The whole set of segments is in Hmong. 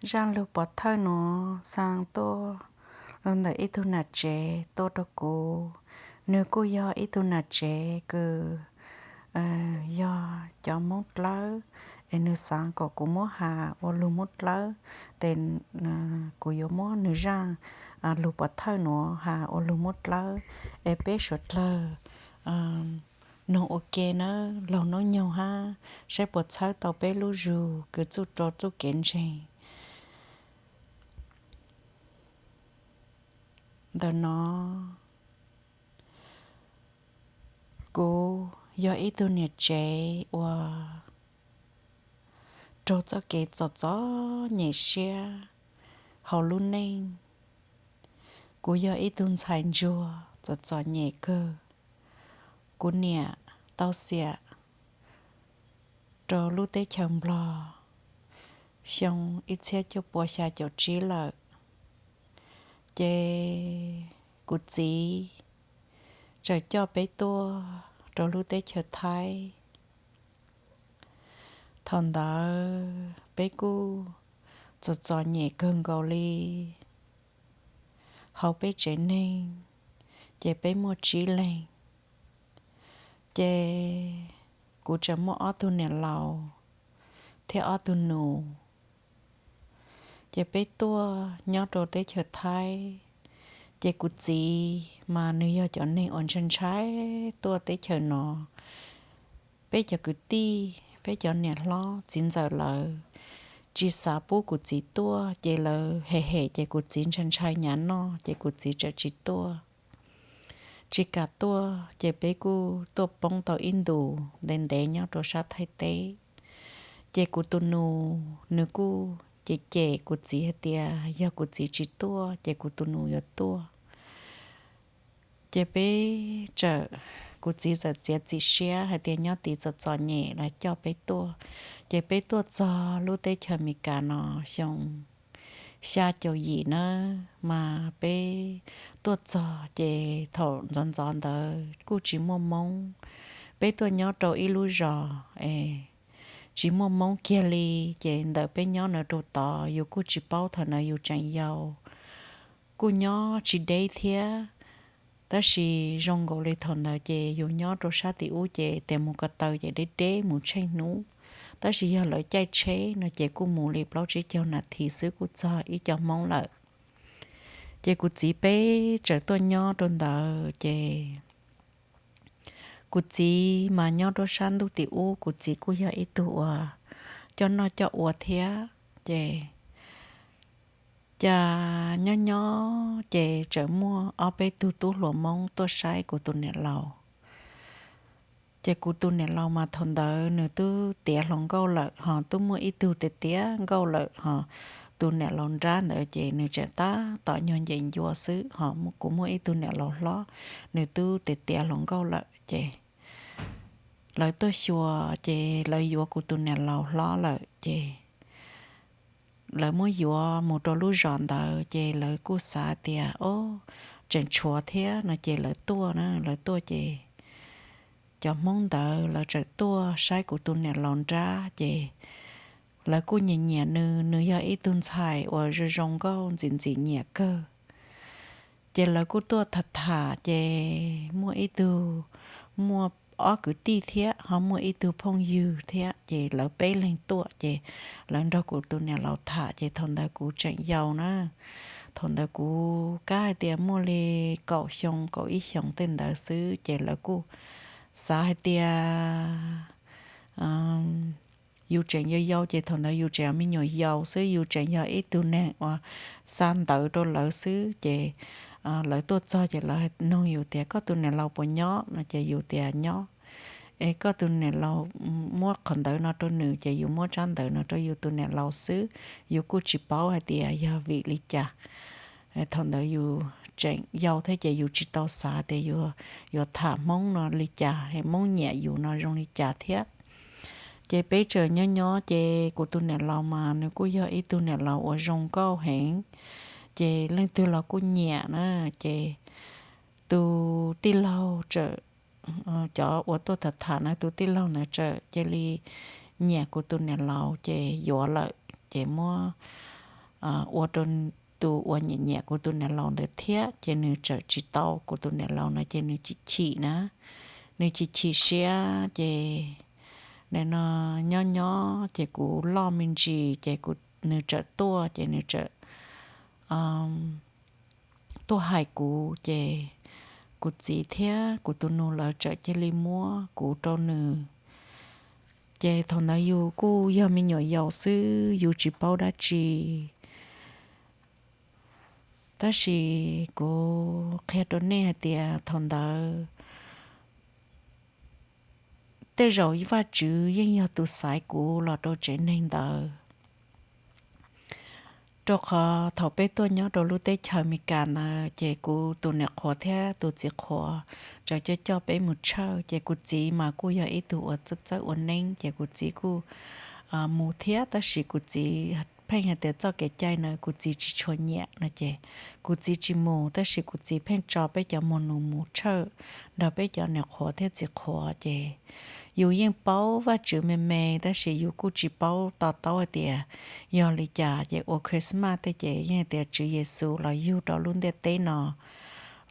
Zaj lug pov thawj nuav xaa tuaj lug ntawm ib tug nam tsev tuaj rau kuv. Nwg kuj yog ib tug nam tsev kws yog cov Moob Dlawb, es nwg xaav kom kuv muab has ua lug Moob Dlawb, tes kuv yuav muab nwg zaj lug pov thawj nuav has ua lug Moob Dlawb, es peb suav dlawg noog ua ke nawb laug noob nyoog hab, saib puas txhawb tau peb lub zug kws txuj rua txuj kev ntseeg. Ntawm no, kuv yog ib tug niam tsev uas raug txoj kev txom txom nyem siab hauv lub neej. Kuv yog ib tug ntxhais ntsuag txom txom nyem kawg. Kuv niam tau xiam rau lub teb chaws Nplog xyoo ib txhiab cuaj pua xya caum tsib lawm, ces kuv txiv txawm coj peb tuaj rau lub teb chaws Thaib. Thaum ntawd peb kuj txom txom nyem kawg nkaus li. Hauv peb tsev neeg ces peb muaj tsib leeg, ces kuv tseem muaj ob tug niam laus thiab ob tug nus. Ces peb tuaj nyob rau teb chaws Thaib, ces kuv txiv mas nws yog cov neeg uas ntshai ntshai tuaj teb chaws no. Peb cov kwv tij, peb cov niam hlob txiv ntxawm lawv tsis xav pub kuv txiv tuaj, ces lawv hem hem ces kuv txiv ntshai ntshai nyav noj ces kuv txiv txawm tsis tuaj, tsis kam tuaj. Ces peb kuj tuaj poob tau ib ntus ntev ntev nyob rau sab Thaib teb. Ces kuv tus nus nws kuj cem cem kuv txiv hais tias yog kuv txiv tsis tuaj ces kuv tus nus yuav tuaj. Ces peb txawm, kuv txiv txawm txiav txim siab hais tias nyob tid txom txom nyem los coj peb tuaj. Ces peb tuaj txog lub teb chaws Amelikas no xyoo xya caum yim na, mas peb tuaj txog ces thaum ntxov ntxov ntawd kuj tsis muaj Moob. Peb tuaj nyob rau ib lub zos es tsis muaj Moob kiag li, ces ntawm peb nyob no rau tod yus kuj tsis paub, thaum ntawd yus tseem yau, kuj nyob tsis deb thiab. Tab sis zoo nkaus li thaum ntawd ces yus nyob rau sab tim ub ces tes mus ko taw ces deb deb mus tsheej hnub, tab sis yog lawv caij tsheb no ces kuj mus li plaub tsib caug nas this xwb kuj txog ib co Hmoob lawm. Ces kuv txiv peb txawm tuaj nyob rau ntawd ces kuv txiv mas nyob rau sab ntuj tim ub, kuv txiv kuj yog ib tug uas coj noj coj ua thiab. Ces cas nyob nyob ces txawm muaj ob peb tug tub hluas Hmoob tuaj saib kuv tus niam laus. Ces kuv tus niam laus mas thaum ntawd nws twb tiav hluas nkauj lawm, ho twb muaj ib tug tiav tiav nkauj lawm, ho tus niam laus nrab ntawd ces nws tseem tab tom nyuag nce ncua xwb, ho kuv muaj ib tug niam laus hlob, nws twb tiav tiav hluas nkauj lawm. Ces lawv tuaj xyuas ces lawv yuav kuv tus niam laus hlob lawm ces lawv muab yuav mus rau lub zos ntawd ces lawv kuj xav tias, o, tseem tshuav thiab no ces lawv tuaj na, lawv tuaj ces cov Hmoob ntawd lawv txawm tuaj saib kuv tus niam laus nrab ces lawv kuj nyiam nyiam nws, nws yog ib tug ntxhais uas zoo zoo nkauj ntxim ntxim nyiam kawg. Ces lawv kuj tuaj tham tham ces muaj ib tug, muaj ob kwv tij thiab ho muaj ib tug phooj ywg thiab ces lawv peb leeg tuaj ces lawv nrog kuv tus niam laus tham ces thaum ntawd kuv tseem yau na. Thaum ntawd kuv kab hais tias muaj li kaum xyoo kaum ib xyoos tej ntawd xwb ces lawv kuj xav hais tias yus tseem yau yau ces thaum ntawd yus tseem me nyuam yaus xwb, yus tseem yog ib tug neeg uas xa ntawv rau lawv xwb ces lawv tuaj txog ces lawv noog yus tias koj tus niam laus puas nyob no ces yus tias nyob. Es koj tus niam laus muab qhov ntawv no rau nws ces yus muab tsab ntawv no rau yus tus niam laus xwb, yus kuj tsis paub hais tias yog vim li cas. Thaum ntawd yus tseem yau thiab ces yus tsis tau xav tias yuav tham Hmoob no li cas, Hmoob nyiam yus no zoo li cas thiab. Ces peb txawm nyob nyob ces kuv tus niam laus mas nws kuj yog ib tug niam laus uas zoo nkauj heev, ces leej twg los kuj nyiam na. Ces tus tij laug txawm, cov uas tuaj tham tham na, tus tij laug ntawd txawm cia li nyiam kuv tus niam laus ces yuav lawm, ces muab ua rau tus uas nyiam nyiam kuv tus niam laus ntawd thiab, ces nws txawm tsis tau kuv tus niam laus no ces nws chim chim na, nws chim chim siab ces nim no nyob nyob ces kuv loj me ntsis ces nws txawm tuaj ces nws txawm tuaj hais kuv ces kuv txiv thiab kuv tus nus lawv txawm cia li muab kuv rau nws. Ces thaum ntawd yus kuj yog me nyuam yaus xwb yus tsis paub dab tsi, tab sis kuv qhia rau nej hais tias thaum ntawd tej zaum Vajtswv yeej yog tus xaiv kuv los rau tsev neeg ntawd. Rau qhov thaum peb tuaj nyob rau lub teb chaws Amelikas ntawd ces kuv tus niam qhuav thiab tus txiv qhuav txawm coj coj peb mus tshawj, ces kuv txiv mas kuj yog ib tug uas txawj txawj ua neeb ces kuv txiv kuj mus thiab, tab sis kuv txiv pheej hais tias txoj kev cai na kuv txiv tsis tshua nyiam no ces kuv txiv tsis mus, tab sis kuv txiv pheej tso peb cov muag nus mus tshawj nrog peb cov niam qhuav thiab txiv qhuav ces yus yeej paub Vajtswv me me tab sis yus kuj tsis paub to taub hais tias yog li cas ces ua Christmas tej ces yeej hais tias Tswv Yexus los yug rau lub ntiaj teb no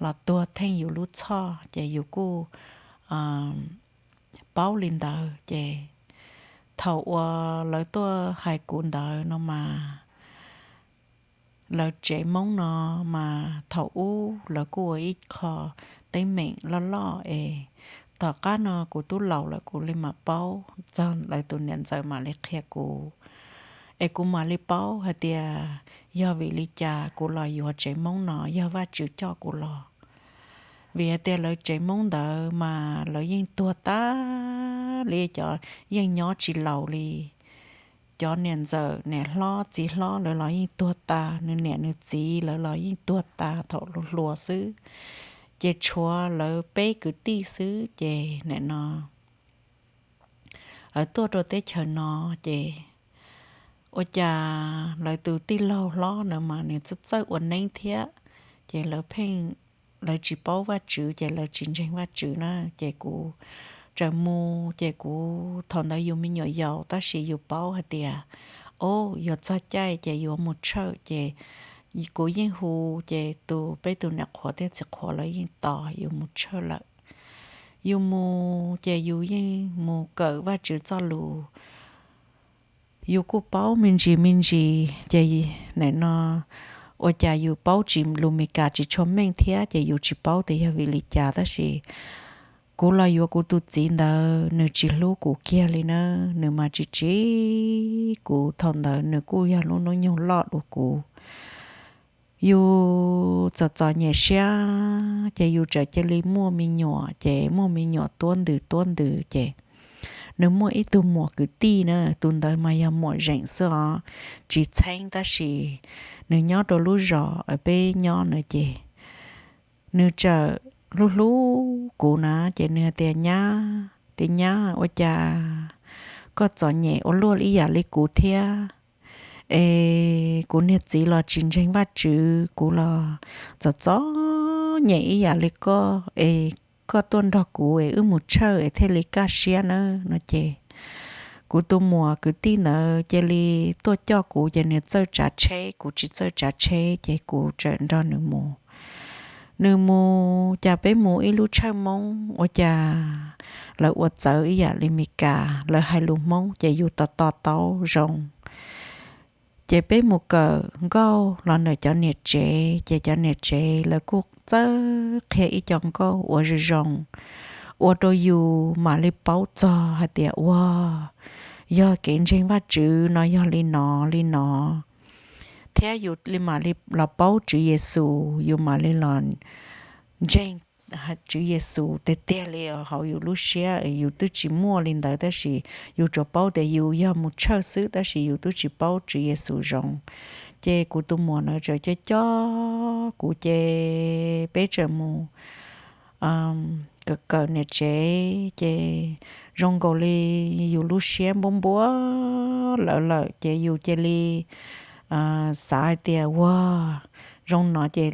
los tuag theej yus lub txhoj ces yus kuj paub li ntawd ces thaum uas lawv tuaj hais kuv ntawd no mas lawv tsev Hmoob no mas thaum ub lawv kuj ua ib qho teeb meem loj loj es tom qab no kuv twb laus lawm kuv li mam paub, txog lawv tus niam ntxawm mam li qhia kuv es kuv mam li paub hais tias yog vim li cas kuv los yuav tsev Hmoob no yog Vajtswv coj kuv los. Vim hais tias lawv tsev Hmoob ntawd mas lawv yeej tuag tag li, cov yeej nyob tsis laus li. Cov niam ntxawm niam hlob txiv hlob lawv los yeej tuag tas, nws niam nws txiv lawv los yeej tuag tas thaum hluas hluas xwb, ces tshuav lawv peb kwv tij xwb ces nim no lawv tuaj rau teb chaws no ces ua cas lawv tus tij laug hlob ntawd mas nws txawj txawj ua neeb thiab, ces lawv pheej, lawv tsis paub Vajtswv ces lawv tsis ntseeg Vajtswv na, ces kuv txawm mus ces kuv thaum ntawd yus me nyuam yaus tab sis yus paub hais tias o, yuav txog caij ces yuav mus tshawj ces kuv yeej hu, ces tus peb tus niam qhuav thiab txiv qhuav lawv yeej tos yus mus tshawj lawm. Yus mus ces yus yeej mus kawm Vajtswv txoj lus, yus kuj paub me ntsis me ntsis ces nim no ua cas yus paub tsis, lus Meskas tsis tshua meej thiab ces yus tsis paub tias yog vim li cas tab sis kuv los yuav kuv tus txiv ntawd nws tsis hlub kuv kiag li na, nws mas tsis tsim kuv, thaum ntawd nws kuj yog lub hnub nyoog loj dua kuv. Yus txom txom nyem siab ces yus txawm cia li muaj me nyuam, ces muaj me nyuam tuab ntws tuab ntws ces nws muaj ib tug muam kwv tij na, tus ntawd mas yog muam zeem xwb os, tsis txheeb tab sis nws nyob rau lub zos peb nyob na ces nws txawm hlub hlub kuv na, ces nws hais tias nyab, tias nyab ua cas koj txom nyem ua luaj ib yam li kuv thiab es kuv niag txiv los tsis ntseeg Vajtswv, kuv los txom txom nyem ib yam li koj es koj tuaj nrog kuv es wb mus tshawj es thiaj li kaj siab na no ces kuv tus muam kwv tij ntawd cia li tuaj coj kuv ces nws txawj tsav tsheb, kuv tsis txawj tsav tsheb ces kuv txawm nrog nws mus. Nws mus, cas peb mus ib lub tshawj Hmoob ua cas lawv ua txawv ib yam li Meskas, lawv hais lus Hmoob ces yus to to taub zoo. Ces peb mus kawm nkauj los ntawm cov niam tsev, ces cov niam tsev lawv kuj txawj qhia ib co nkauj ua zoo zoo, ua rau yus mam li paub txog hais tias ua, yog kev ntseeg Vajtswv no yog li no li no, thiab yus li mam li los paub Tswv Yexus, yus mam li los ntseeg Tswv Yexus tiag tiag li hauv yus lub siab. Yus twb tsis muaj li ntawd tab sis yus tsuas paub tias yus yog mus tshawj xwb tab sis yus twb tsis paub Tswv Yexus zoo. Ces kuv tus muam ntawd txawm coj coj kuv ces peb txawm mus kawm kawm niam tsev ces zoo nkaus li yus lub siab npuab npuab lawv lawm ces yus cia li xav hais tias ua zoo no ces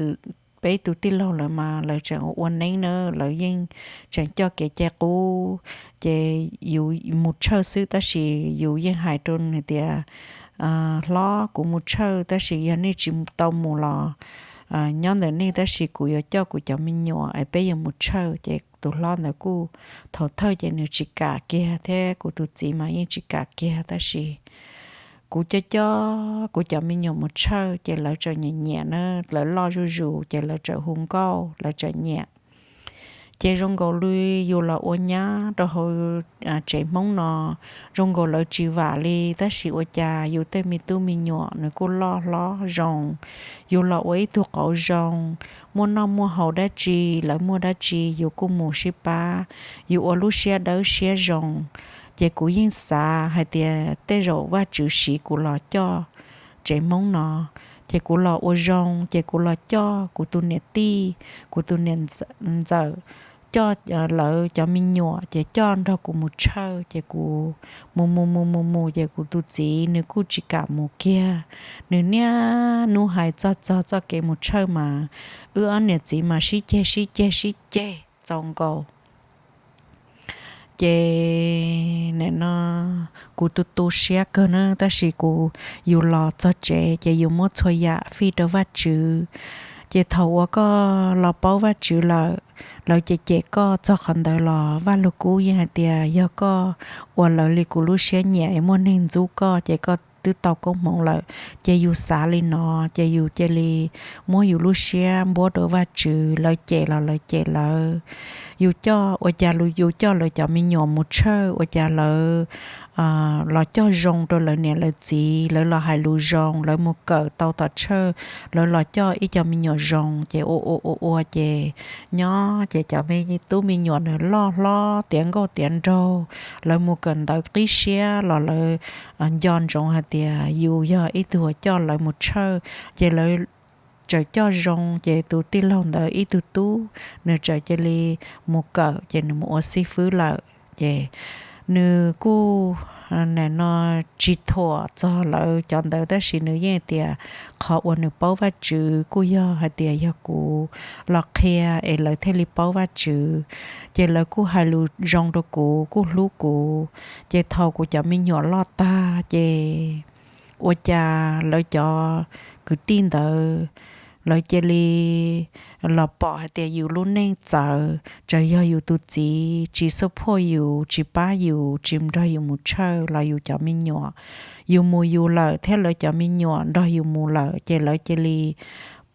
peb tus tij laug lawv mas lawv tseem ua neeb na, lawv yeej tseem coj kev cai qub, ces yus mus tshawj xwb tab sis yus yeej hais rau nws tias hlob, kuv mus tshawj, tab sis yog nej tsis tau mus los nyob ntawm nej, tab sis kuv yuav coj kuv cov me nyuam es peb yuav mus tshawj. Ces tus hlob ntawd kuj, thaum thawj ces nws tsis kam kiag thiab kuv tus txiv mas yeej tsis kam kiag, tab sis kuv coj coj kuv cov me nyuam mus tshawj ces lawv txawm nyiam nyiam na, lawv loj zuj zus ces lawv txawm hu nkauj, lawv txawm nyiam. Ces zoo nkaus li yus los ua nyab rau hauv tsev Hmoob no, zoo nkaus lawv tsis vam li, tab sis ua cas yus tej me tub me nyuam nws kuj loj hlob zoo, yus los ua ib tug qauv zoo, muaj noj muaj haus dab tsi, lawv muaj dab tsi yus kuj mus sib pab, yus ua lub siab dawb siab zoo. Ces kuv yeej xav hais tias tej zaum Vajtswv siv kuv los coj tsev Hmoob no, ces kuv los ua zoo, ces kuv los coj kuv tus niam tij, kuv tus niam ntxawm, coj lawv cov me nyuam ces coj nrog kuv mus tshawj, ces kuv mus mus mus mus mus ces kuv tus txiv nws kuj tsis kam mus kiag. Nws niaj hnub hais txog txog txoj kev mus tshawj mas wb ob niam txiv mas sib ceg sib ceg sib ceg txaus nkaus. Ces nim no kuv tu tu siab kawg na, tab sis kuv, yus los txog tsev ces yus muab txhua yam fij rau Vajtswv. Ces thaum uas koj los paub Vajtswv lawm, lawv cem cem koj txog qhov ntawd los Vaj Lug Kub yeej hais tias yog koj ua lawv li kuv lub siab nyiam es muaj neeg ntxub koj ces koj twb tau koob hmoov lawm. Ces yus xav li no, ces yus cia li muab yus lub siab npuab rau Vajtswv, lawv cem los lawv cem lawv. Yus coj, ua cas yus coj lawv cov me nyuam mus tshawj ua cas lawv los coj zoo rau lawv niam lawv txiv, lawv los hais lus zoo, lawv mus kawm tau tom tshawj, lawv los coj ib co me nyuam zoo, ces ua ua ua ua ces nyob ces cov me tub me nyuam nws loj hlob tiav nkauj tiav nraug, lawv mus kawm ntawv qib siab los lawv nco ntsoov hais tias yus yog ib tug uas coj lawv mus tshawj, ces lawv txawm coj zoo, ces tus tij laug ntawd ib tug tub, nws txawm cia li mus kawm, ces nws mus ua xib fwb lawm. Ces nws kuj nim no tsis thuam txog lawv cov ntawd, tab sis nws yeej tias qhov uas nws paub Vajtswv kuj yog hais tias yog kuv los qhia es lawv thiaj li paub Vajtswv. Ces lawv kuj hais lus zoo rau kuv, kuj hlub kuv. Ces thaum kuv cov me nyuam loj tag, ces ua cas lawv cov kwv tij ntawd, lawv cia li los pom hais tias yus lub neej txawv, txawm yog yus tus txiv tsis support yus, tsis pab yus, tsis nrog yus mus tshawj los yus cov me nyuam, yus mus yus lawm thiab lawv cov me nyuam nrog yus mus lawm, ces lawv cia li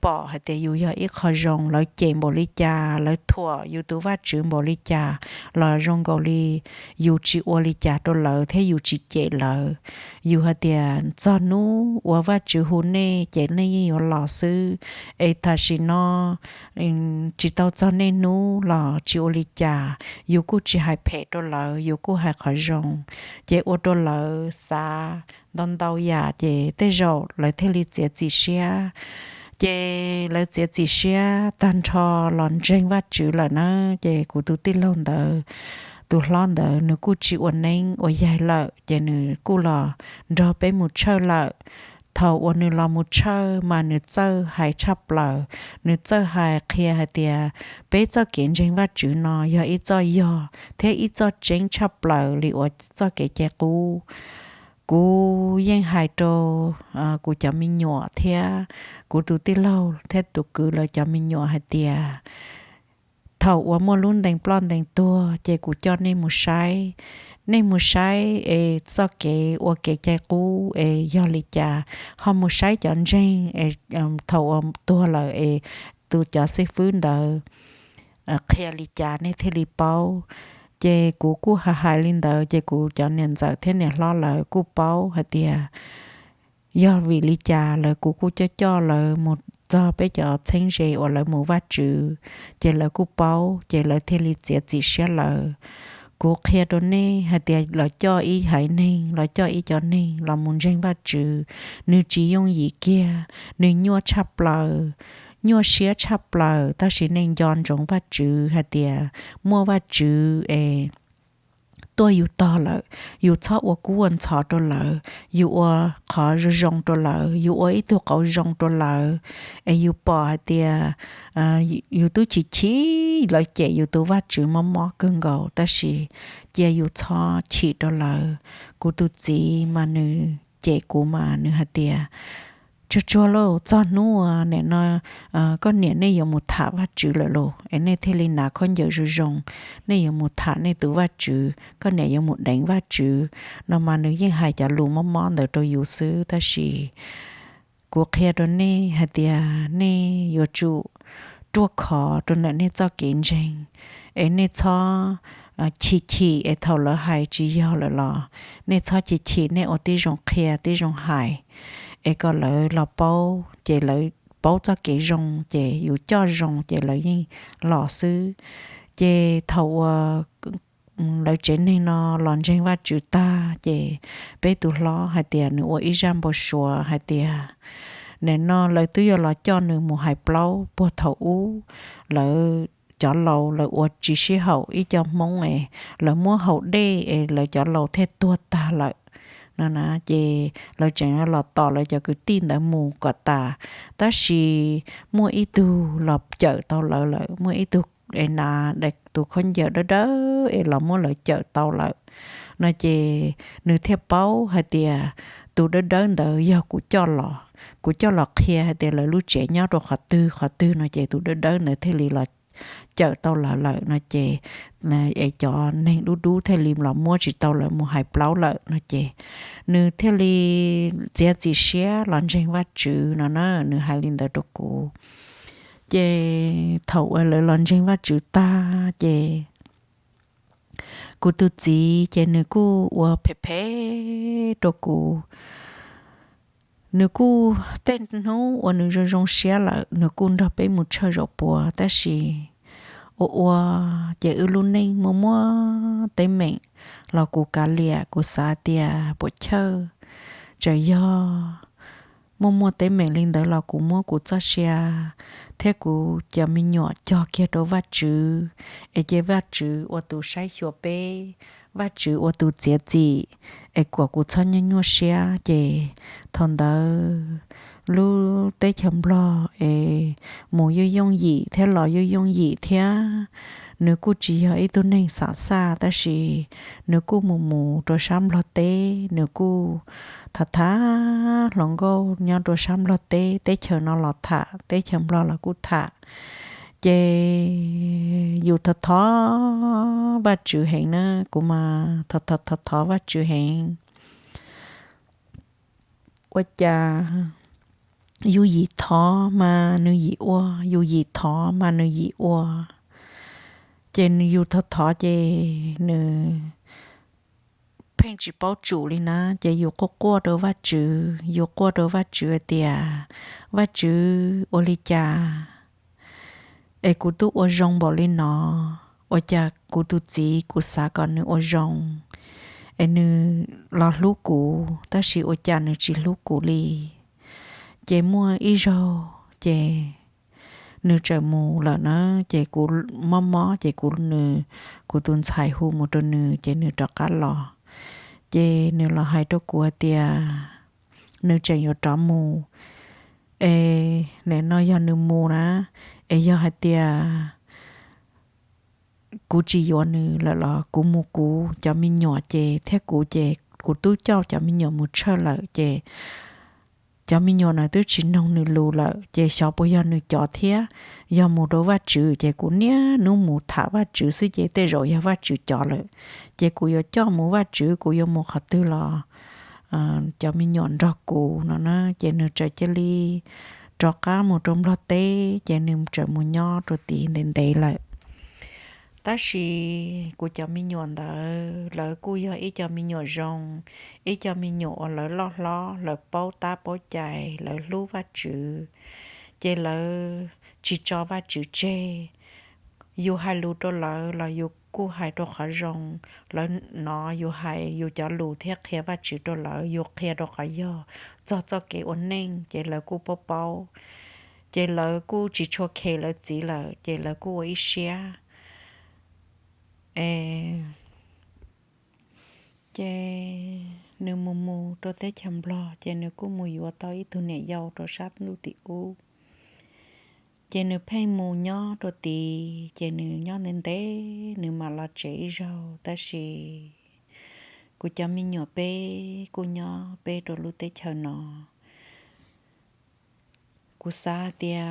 pom hais tias yus yog ib qho zoo, lawv cem npaum li cas, lawv thuam yus tus Vajtswv npaum li cas, los zoo nkaus li yus tsis ua li cas rau lawv thiab yus tsis cem lawv. Yus hais tias txog hnub uas Vajtswv hu nej ces nej yeej yuav los xwb, es tam sim no tsis tau txog nej hnub los tsis ua li cas, yus kuj tsis hais phem rau lawv, yus kuj hais qhov zoo, ces ua rau lawv xav ntau ntau yam, ces tej zaum lawv thiaj li txiav txim siab. Ces lawv txiav txim siab tag nrho los ntseeg Vajtswv lawm na. Ces kuv tus tij laug ntawd, tus hlob ntawd nws kuj tsis ua neeb ua yaig lawm, ces nws kuj los nrog peb mus tshawj lawm. Thaum uas nws los mus tshawj mas nws txawj hais tshaj plaws, nws txawj hais qhia hais tias peb txoj kev ntseeg Vajtswv no yog ib txoj yog thiab ib txoj tseeb tshaj plaws li uas txoj kev cai qub. Kuv yeej hais rau kuv cov me nyuam thiab kuv tus tij laug thiab tus kwv lawv cov me nyuam hais tias thaum uas muaj lub ntees ploj ntees tuag ces kuv coj nej mus saib, nej mus saib es txoj kev ua kev cai qub es yog li cas, ho mus saib cov ntseeg es thaum uas tuag lawm es tus cov xib fwb ntawd qhia li cas nej thiaj li paub. Ces kuv kuj hais hais li ntawd, ces kuv cov niam ntxawm thiab niam hlob lawv kuj paub hais tias yog vim li cas lawv, kuv kuj coj coj lawv mus txog peb cov txheeb ze uas lawv mus Vajtswv, ces lawv kuj paub, ces lawv thiaj li txiav txim siab lawv. Kuv qhia rau nej hais tias los coj ib haiv neeg, los coj ib cov neeg los mus ntseeg Vajtswv, nws tsis yooj yim kiag, nws nyuaj tshaj plaws, nyuaj siab tshaj plaws, tab sis nej nco ntsoov Vajtswv hais tias muaj Vajtswv es tuaj yus tog lawm, yus txhob ua kub ua ntxhov rau lawv, yus ua qhov zoo zoo rau lawv, yus ua ib tug qauv zoo rau lawv, es yus pom hais tias yus twb chim chim lawv cem yus tus Vajtswv mob mob kawg nkaus, tab sis cia yus txhob chim rau lawv. Kuv tus txiv mas nws cem kuv mas nws hais tias, tsuag tsuag lauj, txog hnub uas nim no koj niam nej yuav mus tham Vajtswv lawm lauj, es nej thiaj li hnav khaub ncaws zoo zoo, nej yuav mus tham nej tus Vajtswv, koj niam yuav mus deev Vajtswv no mas nws yeej hais cov lus mob mob ntawd rau yus xwb. Tab sis kuv qhia rau nej hais tias nej yuav tsum ruaj khov rau ntawm nej txoj kev ntseeg, es nej txhob chim chim es thaum lawv hais tsis yog lawm los nej txhob chim chim, nej ua tib zoo qhia tib zoo hais, es kom lawv los paub, ces lawv paub txoj kev zoo ces yus coj zoo ces lawv yeej los xwb. Ces thaum uas lawv tsev neeg no los ntseeg Vajtswv tag ces peb tus hlob hais tias nws ua ib zaj npau suav hais tias nim no lawv twb yuav los coj nws mus hais plaub puag thaum ub, lawv cov laus lawv ua tsis sib haum ib co Hmoob es lawv muab haus dej es lawv cov laus thiaj tuag tag lawm no na. Ces lawv tseem los tos lawv cov kwv tij ntawd mus kom tas, tab sis muaj ib tug los cawm tau lawv lawm, muaj ib tug es hnav tus khaub ncaws dawb dawb es los muab lawv cawm tau lawm no. Ces nws thiaj paub hais tias tus dawb dawb ntawd yog kuv coj los, kuv coj los qhia hais tias lawv lub tsev nyob rau qhov twg qhov twg no ces tus dawb dawb ntawd thiaj li los cawm tau lawv lawm no ces es cov neeg dub dub thiaj li los muab tsis tau lawv mus hais plaub lawm no ces nws thiaj li txiav txim siab los ntseeg Vajtswv no na, nws hais li ntawd rau kuv. Ces thaum uas lawv los ntseeg Vajtswv tag ces kuv tus txiv ces nws kuj ua phem phem rau kuv. Nws kuj tej hnub uas nws zoo zoo siab lawm nws kuj nrog peb mus tshawj zaum puav, tab sis ua ua ces wb lub neej muaj muaj teeb meem los kuv kav liam, kuv xav tias puas chawj, txawm yog muaj muaj teeb meem li ntawd los kuv muab kuv txoj sia thiab kuv cov me nyuam cog kiag rau Vajtswv, es cia Vajtswv ua tus saib xyuas peb, Vajtswv ua tus txiav txim, es kom kuv txhob nyuaj nyuaj siab. Ces thaum ntawd lub teb chaws Nplog es mus yeej yooj yim thiab los yeej yooj yim thiab. Nws kuj tsis yog ib tug neeg xam xaj tab sis nws kuj mus mus rau sab Nplog teb, nws kuj tham tham hluas nkauj nyob rau sab Nplog teb, teb chaws no los tham, teb chaws Nplog los kuj tham. Ces yus thov thov Vajtswv heev na, kuv mas thov thov thov thov Vajtswv heev. Ua cas yus yim thov mas nws yim ua, yus yim thov mas nws yim ua. Ces yus thov thov ces nws pheej tsis paub tsum li na, ces yus quaj quaj rau Vajtswv, yus quaj rau Vajtswv hais tias, Vajtswv, ua li cas es kuv twb ua zoo npaum li no, ua cas kuv tus txiv kuv xav kom nws ua zoo es nws los hlub kuv, tab sis ua cas nws tsis hlub kuv li? Ces muaj ib zaug ces nws txawm mus lawm na, ces kuv mob mob ces kuv, nws, kuv tus ntxhais hu mus rau nws ces nws rov qab los. Ces nws los hais rau kuv hais tias nws tseem yuav rov mus, es nim no yog nws mus na, es yog hais tias kuv tsis yuav nws lawm los kuv mus kuv cov me nyuam ces thiab kuv ces kuv twb coj cov me nyuam mus tshawj lawm ces cov me nyuam na twb tsis noog nws lus lawm ces xyov puas yog nws cov thiab. Yog mus rau Vajtswv ces kuv niaj hnub mus tham Vajtswv xwb ces tej zaum yog Vajtswv cov lawm. Ces kuv yuav coj mus Vajtswv, kuv yuav mus qhov twg los cov me nyuam nrog kuv no na. Ces nws txawm cia li rov qab mus rau Nplog teb ces nws txawm mus nyob rau tid ntev ntev lawm. Tab sis kuv cov me nyuam ntawd lawv kuj yog ib co me nyuam zoo, ib co me nyuam uas lawv loj hlob, lawv paub tab paub cai, lawv hlub Vajtswv, ces lawv tsis tso Vajtswv tseg. Yus hais lus rau lawv los yus kuj hais rau qhov zoo, lawv hnov yus hais yus cov lus thiab qhia Vajtswv rau lawv, yus qhia rau qhov yog txog txoj kev ua neej ces lawv kuj paub paub. Ces lawv kuj tsis tshua khe lawv txiv lawm ces lawv kuj ua ib siab. Ces nws mus mus rau teb chaws Nplog ces nws kuj mus yuav tau ib tug niam yau rau sab ntuj tim ub. Ces nws pheej mus nyob rau tid ces nws nyob ntev ntev nws mam los tsev ib zaug tab sis kuv cov me nyuam peb kuj nyob peb rau lub teb chaws no. Kuv xav hais tias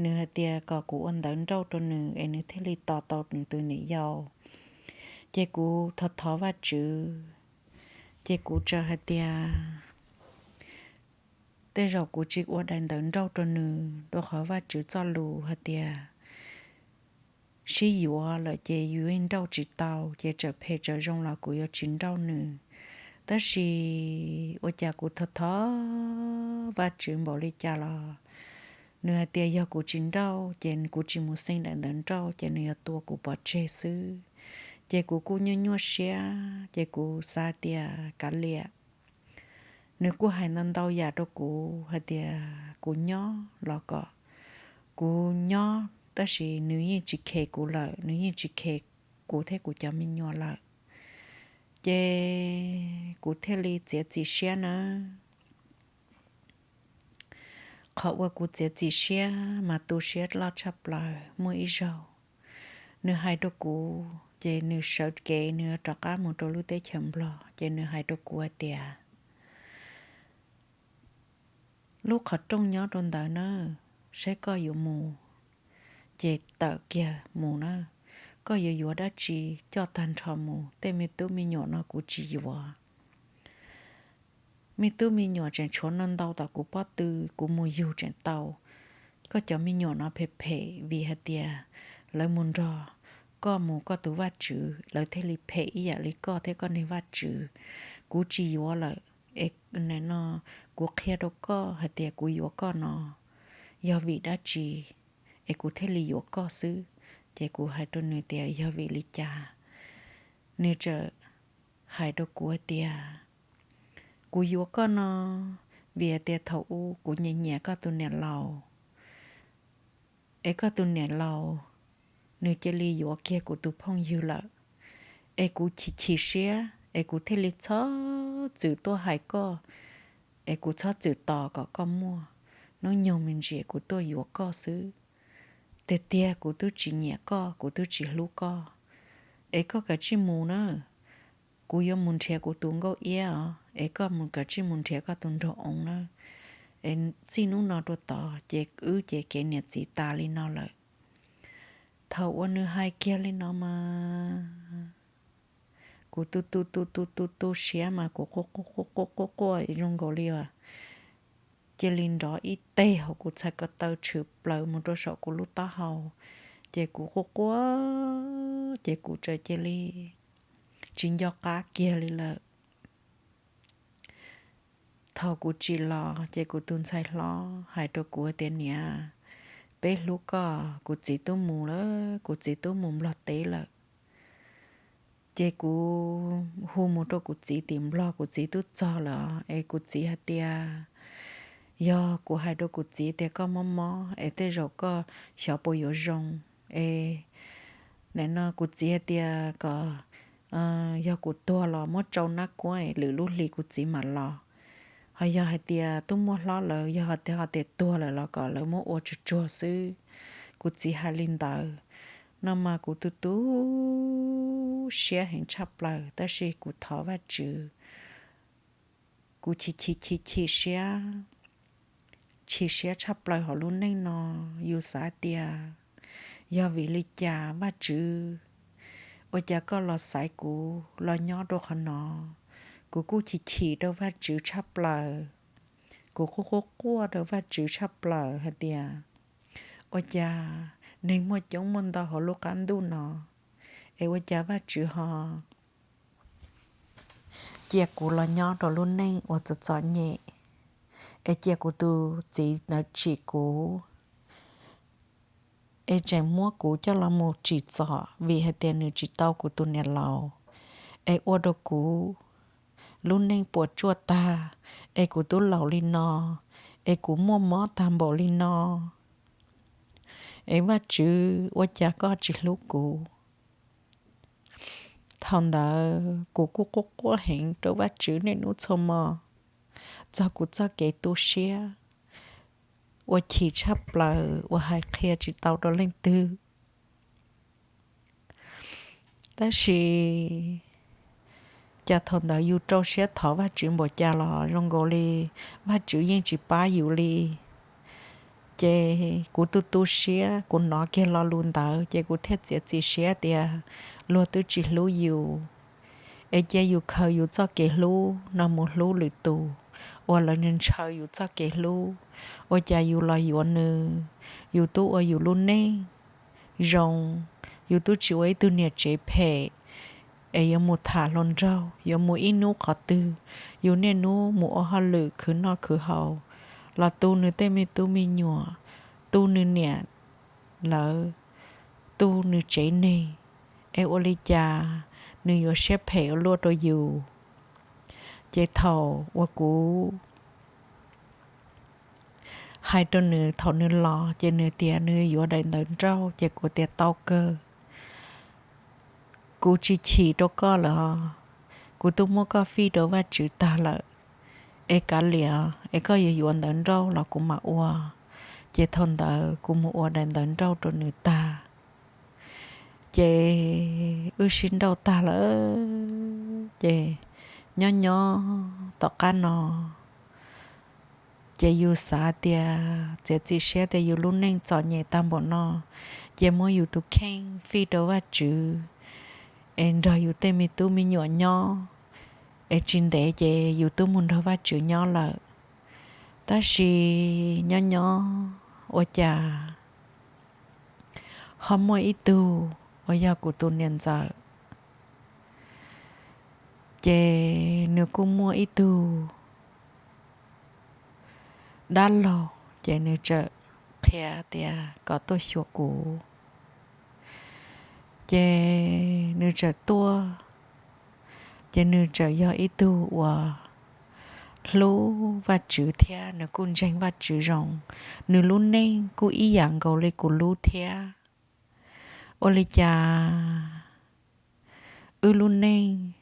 nws hais tias kom kuv ua ntawv nrauj rau nws es nws thiaj li tos tau nws tus niam yau. Ces kuv thov thov Vajtswv, ces kuv txawm hais tias tej zaum kuv tsis ua daim ntawv nrauj rau nws, rau qhov Vajtswv txoj lus hais tias sib yuav lawm ces yus yeej nrauj tsis tau, ces txawm phem txawm zoo los kuv yuav tsis nrauj nws. Tab sis ua cas kuv thov thov Vajtswv npaum li cas los nws hais tias yog kuv tsis nrauj ces kuv tsis mus xeem daim ntawv nrauj ces nws yuav tua kuv pov tseg xwb. Ces kuv kuj nyuaj nyuaj siab, ces kuv xav tias kav liam. Nws kuj hais ntau ntau yam rau kuv hais tias kuv nyob los kom kuv nyob, tab sis nws yeej tsis khes kuv lawm, nws yeej tsis khes kuv thiab kuv cov me nyuam lawm. Ces kuv thiaj li txiav txim siab nawb. Qhov uas kuv txiav txim siab mas tu siab loj tshaj plaws. Muaj ib zaug nws hais rau kuv, ces nws sawv kev nws rov qab mus rau lub teb chaws Nplog, ces nws hais rau kuv hais tias lub qhov rooj nyob rau ntawd na, saib koj yuav mus ces tawm kiag mus na. Koj yuav yuav dab tsi coj tag nrho mus, tej me tub me nyuam no kuv tsis yuav. Me tub me nyuam tseem tshuav no ntau tom kuv pob tw, kuv mus yug tseem tau. Koj cov me nyuam no phem phem vim hais tias lawv mus nrog koj mus koj tus Vajtswv, lawv thiaj li phem ib yam li koj thiab koj niag Vajtswv. Kuv tsis yuav lawm, es no kuv qhia rau koj hais tias kuv yuav koj no yog vim dab tsi es kuv thiaj li yuav koj xwb. Ces kuv hais rau nws tias yog vim li cas? Nws txawm hais rau kuv hais tias kuv yuav koj no vim hais tias thaum ub kuv nyiam nyiam koj tus niam laus, es koj tus niam laus nws cia li yuav kiag kuv tus phooj ywg lawm, es kuv chim chim siab es kuv thiaj li txhob txwm tuaj hais koj, es kuv txhob txwm tos kom koj muaj hnub nyoog me ntsis kuv tuaj yuav koj xwb. Tiag tiag kuv twb tsis nyiam koj, kuv twb tsis hlub koj, es koj kav tsij mus na. Kuv yuav mus nrhiav kuv tus nkauj iab os, es koj mus kav tsij mus nrhiav koj tus nraug oo na. Es txij hnub no rau tod ces wb ces kev niam txiv tas li no lawm. Thaum uas nws hais kiag li no mas kuv tu tu tu tu tu tu siab mas kuv quaj quaj quaj quaj quaj zoo nkaus li cia li nrov ib teg hauv kuv txhais ko taw tshwm plaws mus rau saum kuv lub taub hau. Ces kuv quaj quaj, ces kuv txawm cia li tsis nco qab kiag li lawm. Thaum kuv tsim los ces kuv tus ntxhais hlob hais rau kuv tias niam, peb hlub koj, kuv txiv twb mus lawm, kuv txiv twb mus Nplog teb lawm. Ces kuv hu mus rau kuv txiv tim Nplog, kuv txiv twb txog lawm es kuv txiv hais tias yog kuv hais rau kuv txiv tias koj mob mob es tej zaum koj xyov puas yuav zoo. Es nim no kuv txiv hais tias kom yog kuv tuag los muab tsau nab kuab es lwm lub hli kuv txiv mam los. Ho yog hais tias twb muaj hlob lawm, yog tias tuag lawm los kom lawv muab ua tsuag tsuag xwb. Kuv txiv hais li ntawd no mas kuv tu tu siab heev tshaj plaws, tab sis kuv thov Vajtswv. Kuv chim chim chim chim siab, chim siab tshaj plaws hauv lub neej no. Yus xav tias yog vim li cas Vajtswv, ua cas koj los xaiv kuv los nyob rau qhov no? Kuv kuj chim chim rau Vajtswv tshaj plaws. Kuv quaj quaj quaj rau Vajtswv tshaj plaws hais tias ua cas neeg muaj coob muaj ntau hauv lub qab ntuj no, es ua cas Vajtswv ho cia kuv los nyob rau lub neej uas txom txom nyem, es cia kuv tus txiv ntawd tsim kuv, es tseem muab kuv coj los mus tsim txom vim hais tias nws tsis tau kuv tus niam laus, es ua rau kuv lub neej puas tsuaj tag, es kuv twb laus li no, es kuv muaj mob tag npaum li no, es Vajtswv ua cas koj tsis hlub kuv? Thaum ntawd kuv kuj quaj quaj heev rau Vajtswv niaj hnub txhua hmo, txog kuv txoj kev tu siab uas chim tshaj plaws uas hais qhia tsis tau rau leej twg. Tab sis Cas thaum ntawd yus rau siab thov Vajtswv npaum cas los zoo nkaus li Vajtswv yeej tsis pab yus li. Ces kuv tu tu siab, kuv hnov kiag lo lus ntawd ces kuv thiaj txiav txim siab tias luag twb tsis hlub yus, es cia yus khaws yus txoj kev hlub no mus hlub lwm tus uas lawv ntshaw yus txoj kev hlub. Ua cas yus los yuav nws, yus twb ua yus lub neej zoo, yus twb tsis ua ib tug niam tsev phem es yuav mus tham hluas nraug, yuav mus ib hnub qhov twg, yus niaj hnub mus ua hauj lwm khwv noj khwv haus, los tu nws tej me tub me nyuam, tu nws niam lawv, tu nws tsev neeg, es ua li cas nws yuav siab phem ua luaj rau yus? Ces thaum uas kuv hais rau nws, thaum nws los ces nws tias nws yuav daim ntawv nrauj, ces kuv tias tau kawg, kuv tsis chim rau koj lawm, kuv twb muab koj fij rau Vajtswv tag lawm, es kav liam, es koj yuav yuav ntawv nrauj los kuv mam ua. Ces thaum ntawd kuv mus ua daim ntawv nrauj rau nws tag, ces wb sib nrauj tag lawm. Ces nyob nyob tom qab no, ces yus xav tias txiav txim siab tias yus lub neej txom nyem tag npaum no, ces muab yus tus kheej fij rau Vajtswv es nrog yus tej me tub me nyuam nyob, es tsis ntev ces yus twb mus nrog Vajtswv nyob lawm. Tab sis nyob nyob ua cas ho muaj ib tug uas yog kuv tus niam ntxawm, ces nws kuj muaj ib tug dab laug, ces nws txawm qhia tias kom tuaj xyuas kuv. Ces nws txawm tuaj, ces nws txawm yog ib tug uas hlub Vajtswv thiab nws kuj ntseeg Vajtswv zoo, nws lub neej kuj ib yam nkaus li kuv lub thiab. Ua li cas wb lub neej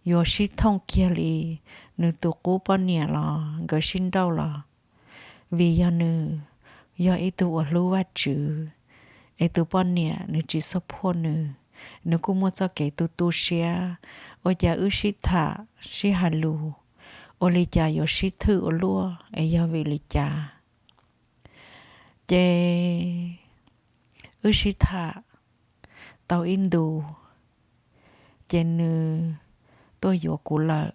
yuav sib thooj kiag li, nws tus qub poj niam los nkawd sib nrauj los vim yog nws yog ib tug uas hlub Vajtswv, es tus poj niam nws tsis xub phuaj nws, nws kuj muaj txoj kev tu tu siab. Ua cas wb sib tham sib hais lus, ua li cas yuav sib thwj ua luaj, es yog vim li cas? Ces wb sib tham tau ib ntus, ces nws tuaj yuav kuv lawm.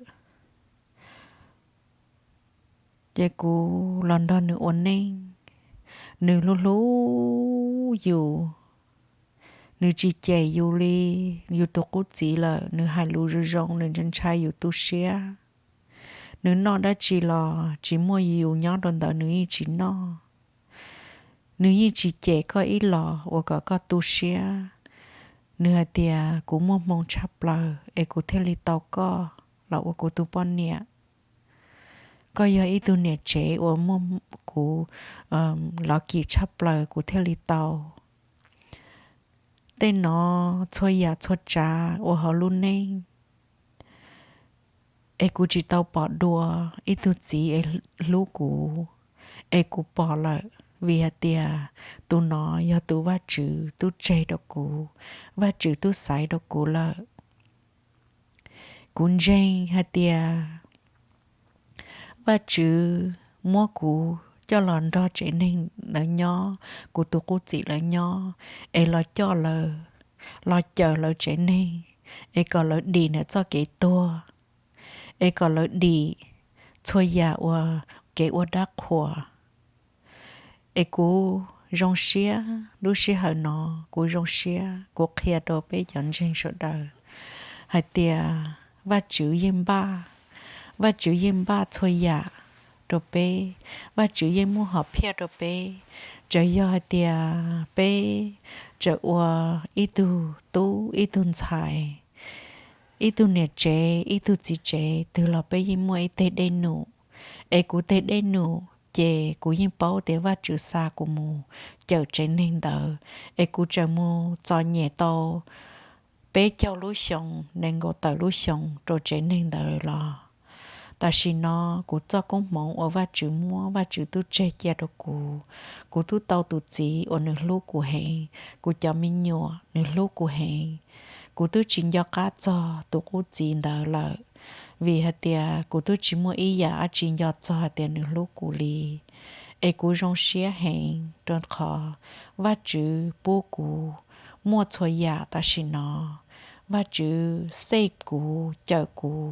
Ces kuv los nrog nws ua neej, nws hlub hlub yus, nws tsis cem yus li yus tus qub txiv lawm, nws hais lus zoo zoo, nws ntshai ntshai yus tu siab. Nws noj dab tsi los tsis muaj yus nyob rau ntawd nws yeej tsis noj. Nws yeej tsis cem koj ib los uas kom koj tu siab. Nws hais tias kuv muaj hmoo tshaj plaws es kuv thiaj li tau koj los ua kuv tus poj niam. Koj yog ib tug niam tsev uas muaj kuv lov kim tshaj plaws kuv thiaj li tau. Tej no txhua yam txhua tsav uas hauv lub neej, es kuv tsis tau pom dua ib tug txiv es hlub kuv, es kuv pom lawm, vim hais tias tus no yog tus Vajtswv tub tseg rau kuv, Vajtswv tub xaiv rau kuv lawm. Kuv ntseeg hais tias Vajtswv muab kuv coj los nrog tsev neeg ntawd nyob, kuv tus qub txim lawv nyob, es los coj lawv, los cawm lawv tsev neeg, es kom lawv dim ntawm txoj kev tuag, es kom lawv dim txhua yam uas kev ua dab qhuas. Es kuv zoo siab, lub sij hawm no kuv zoo siab, kuv qhia rau peb cov ntseeg sawv daws hais tias Vajtswv yeej npaj, Vajtswv yeej npaj txhua yam rau peb, Vajtswv yeej muab hom phiaj rau peb. Txawm yog hais tias peb tseem ua ib tug tub ib tug ntxhais, ib tug niam tsev ib tug txiv tsev twg los peb yeej muaj ib teg dej num. Es kuv teg dej num ces kuv yeej paub tias Vajtswv xa kuv mus cawm tsev neeg ntawd, es kuv tseem mus txom nyem tau peb caug lub xyoo, nees nkaum tawm lub xyoo rau tsev neeg ntawd los. Tam sim no kuv txoj koob hmoov uas Vajtswv muab, Vajtswv tub tseg cia rau kuv, kuv twb tau tus txiv uas nws hlub kuv heev, kuv cov me nyuam nws hlub kuv heev, kuv twb tsis nco qab txog tus qub txiv ntawd lawm, vim hais tias kuv twb tsis muaj ib yam dab tsi nco txog hais tias nws hlub kuv li. Es kuv zoo siab heev rau qhov Vajtswv pub kuv muaj txhua yam tam sim no. Vajtswv save kuv, cawm kuv,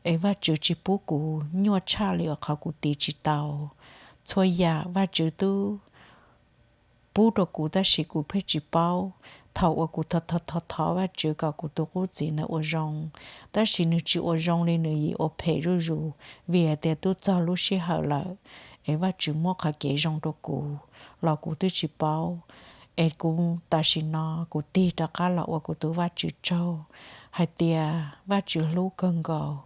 es Vajtswv tsis pub kuv nyuaj tshaj li uas qhov kuv tiv tsis tau. Txhua yam Vajtswv twb pub rau kuv tab sis kuv pheej tsis paub. Thaum uas kuv thov thov thov thov Vajtswv kom kuv tus qub txiv ntawd ua zoo, tab sis nws tsis ua zoo li, nws yim ua phem zuj zus, vim hais tias twb txog lub sij hawm lawm, es Vajtswv muab qhov kev zoo rau kuv los kuv twb tsis paub. Es kuv tam sim no kuv tig rov qab los ua kuv tus Vajtswv tsaug hais tias Vajtswv hlub kawg nkaus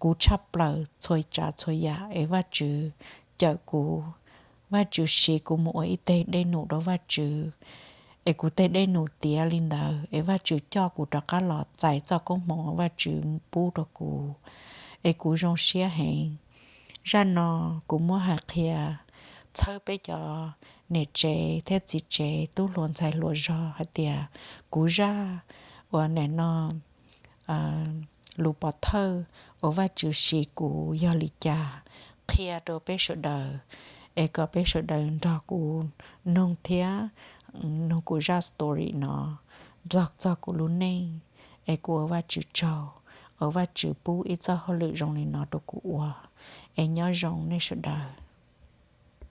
kuv tshaj plaws txhua tsav txhua yam, es Vajtswv cawm kuv. Vajtswv siv kuv mus ua ib teg dej num rau Vajtswv, es kuv tej dej num tiav li ntawd, es Vajtswv coj kuv rov qab los txais txoj koob hmoov Vajtswv pub rau kuv, es kuv zoo siab heev. Zaj no kuv muab hais qhia txhawb peb cov niam tsev thiab txiv tsev, tub hluas ntxhais hluas zog hais tias kuv zaj uas nim no lus pov thawj uas Vajtswv siv kuv yog li cas, qhia rau peb sawv daws, es kom peb sawv daws nrog kuv noog thiab noog kuv zaj story no txog txog kuv lub neej. Es kuv ua Vajtswv tsaug uas Vajtswv pub ib txoj hauj lwm zoo li no rau kuv ua. Es nyob zoo nej sawv daws.